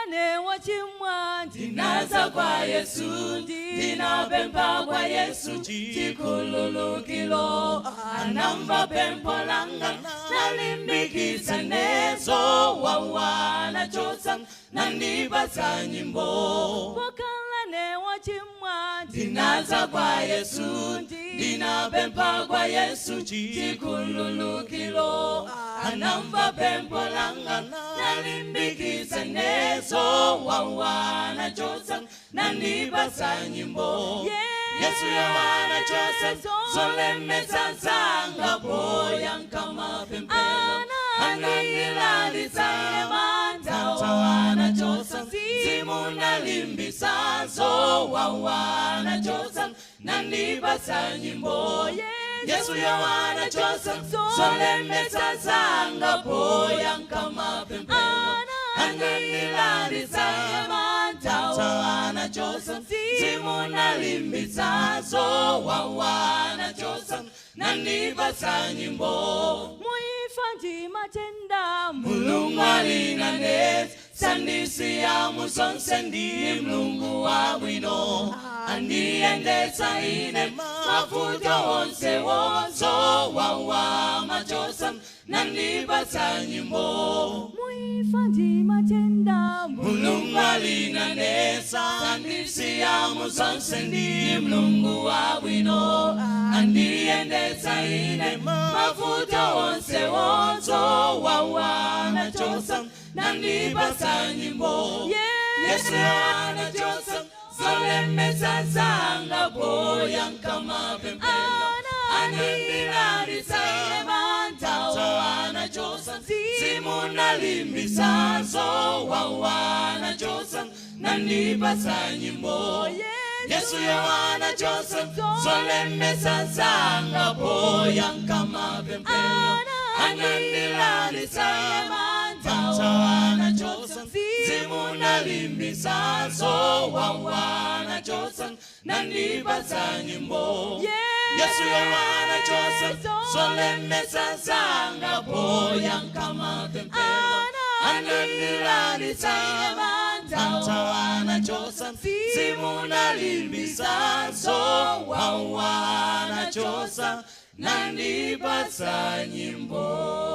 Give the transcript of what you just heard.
Pokhala wochimwa, Ndinaza kwa Yesu, ndinapempha kwa Yesu chikhululukiro. Anamva pempho langa, nalimbikitsa nezo wawa, nachotsa nandipatsa nyimbo. Pokhala wochimwa, Ndinaza kwa Yesu, ndinapempha kwa Yesu chikhululukiro. Anamva pempho langa, nalimbikitsa nezo wawa, nachotsa nandipatsa nyimbo. Yesu yawana chose zolemetsa zanga, poyankha mapemphero anandilanditsa. Manthawo anachotsa, zimunalimbitsa, zowawa anachotsa nandipatsa nyimbo. Yesu yawana chose zolemetsa zanga, poyankha mapemphero anandilanditsa. Manthawo anachotsa, zimunalimbitsa, zowawa anachotsa nandipatsa nyimbo. Muimfa ndi matenda, Mulungu alinane, sandisiya muzonse, ndi Mulungu wabwino, andiyendetsa ine mavuto onse wonso wawa machosa nandipatsa nyimbo. Muimfa ndi matenda, Mulungu alinane, sandisiya muzonse, ndi Mulungu wabwino, andiyendetsa ine mavuto onse wonso wawa nachosa nandipatsa nyimbo. Yesu anachosa zolemetsa zanga, poyankha mapemphero anandilanditsa. Manthawo anachosa, zimunalimbitsa, zowawa anachosa nandipatsa nyimbo. Yesu anachosa zolemetsa zanga, poyankha mapemphero anandilanditsa. Manthawo anachosa, zimunalimbitsa, zowawa anachosa nandipatsa nyimbo. Yesu anachosa zolemetsa zanga, poyankha mapemphero anandilanditsa. Manthawo anachosa, zimunalimbitsa, zowawa anachosa nandipatsa nyimbo.